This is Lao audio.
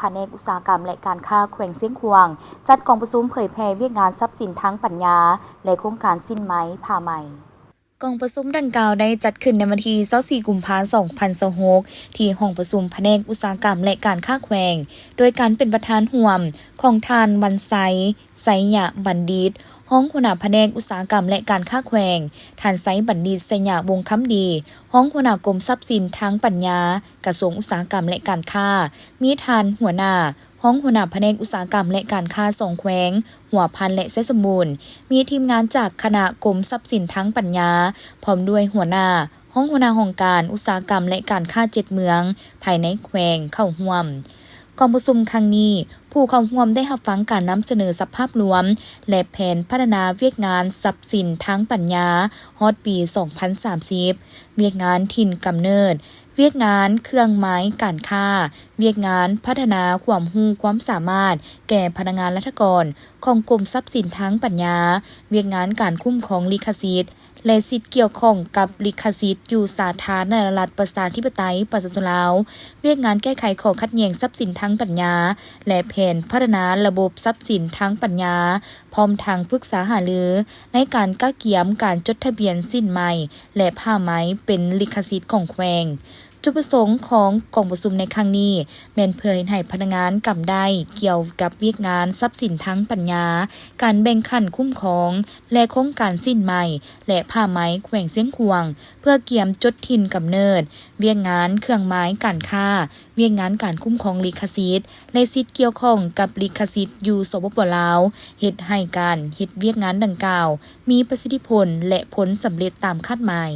ພະແນກອຸດສາຫະກຳ ແລະ ການຄ້າແຂວງຊຽງຂວາງ ຈັດກອງປະຊຸມເຜີຍແຜ່ວຽກງານຊັບສິນທາງປັນຍາ ແລະ ໂຄງການສິ້ນໄໝ ຜ້າໄໝ. ກອງປະຊຸມດັ່ງກ່າວໄດ້ຈັດຂຶ້ນໃນວັນທີຊາວສີ່ ກຸມພາ ສອງພັນຊາວຫົກ ທີ່ຫ້ອງປະຊຸມພະແນກອຸດສາຫະກຳ ແລະ ການຄ້າແຂວງ ໂດຍການເປັນປະທານຮ່ວມຂອງທ່ານ ວັນໄຊ ໄຊຍະບັນດິດ ຮອງຫົວໜ້າພະແນກອຸດສາຫະກຳ ແລະ ການຄ້າແຂວງ, ທ່ານ ໄຊບັນດິດ ໄຊຍະວົງຄຳດີ ຮອງຫົວໜ້າກົມຊັບສິນທາງປັນຍາ ກະຊວງອຸດສາຫະກຳ ແລະ ການຄ້າ, ມີທ່ານຫົວໜ້າ, ຮອງຫົວໜ້າພະແນກອຸດສາຫະກຳ ແລະ ການຄ້າສອງແຂວງ ຫົວພັນ ແລະ ໄຊສົມບູນ, ມີທີມງານຈາກຄະນະກົມຊັບສິນທາງປັນຍາ ພ້ອມດ້ວຍຫົວໜ້າ, ຮອງຫົວໜ້າຫ້ອງການອຸດສາຫະກຳ ແລະ ການຄ້າເຈັດເມືອງ ພາຍໃນແຂວງເຂົ້າຮ່ວມ. ກອງປະຊຸມຄັ້ງນີ້, ຜູ້ເຂົ້າຮ່ວມໄດ້ຮັບຟັງການນຳສະເໜີສະພາບລວມ ແລະ ແຜນພັດທະນາວຽກງານຊັບສິນທາງປັນຍາຮອດປີສອງພັນສາມສິບ, ວຽກງານຖິ່ນກຳເນີດ, ວຽກງານເຄື່ອງໝາຍການຄ້າ, ວຽກງານພັດທະນາຄວາມຮູ້ຄວາມສາມາດແກ່ພະນັກງານລັດຖະກອນຂອງກົມຊັບສິນທາງປັນຍາ, ວຽກງານການຄຸ້ມຄອງລິຂະສິດ ແລະ ສິດກ່ຽວຂ້ອງກັບລິຂະສິດຢູ່ສາທາລະນະລັດປະຊາທິປະໄຕປະຊາຊົນລາວ, ວຽກງານແກ້ໄຂຂໍ້ຂັດແຍ່ງຊັບສິນທາງປັນຍາ ແລະ ແຜນພັດທະນາລະບົບຊັບສິນທາງປັນຍາ, ພ້ອມທັງປຶກສາຫາລືໃນການກະກຽມການຈົດທະບຽນສິ້ນໄໝ ແລະ ຜ້າໄໝເປັນລິຂະສິດຂອງແຂວງ. ຈຸດປະສົງຂອງກອງປະຊຸມໃນຄັ້ງນີ້ ແມ່ນເພື່ອເຮັດໃຫ້ພະນັກງານກຳໄດ້ກ່ຽວກັບວຽກງານຊັບສິນທາງປັນຍາ, ການແບ່ງຂັ້ນຄຸ້ມຄອງ ແລະ ໂຄງການສິ້ນໄໝ ແລະ ຜ້າໄໝແຂວງຊຽງຂວາງ ເພື່ອກຽມຈົດຖິ່ນກຳເນີດ, ວຽກງານເຄື່ອງໝາຍການຄ້າ, ວຽກງານການຄຸ້ມຄອງລິຂະສິດ ແລະ ສິດກ່ຽວຂ້ອງກັບລິຂະສິດຢູ່ ສປປ ລາວ, ເຮັດໃຫ້ການເຮັດວຽກງານດັ່ງກ່າວມີປະສິດທິຜົນ ແລະ ຜົນສຳເລັດຕາມຄາດໝາຍ.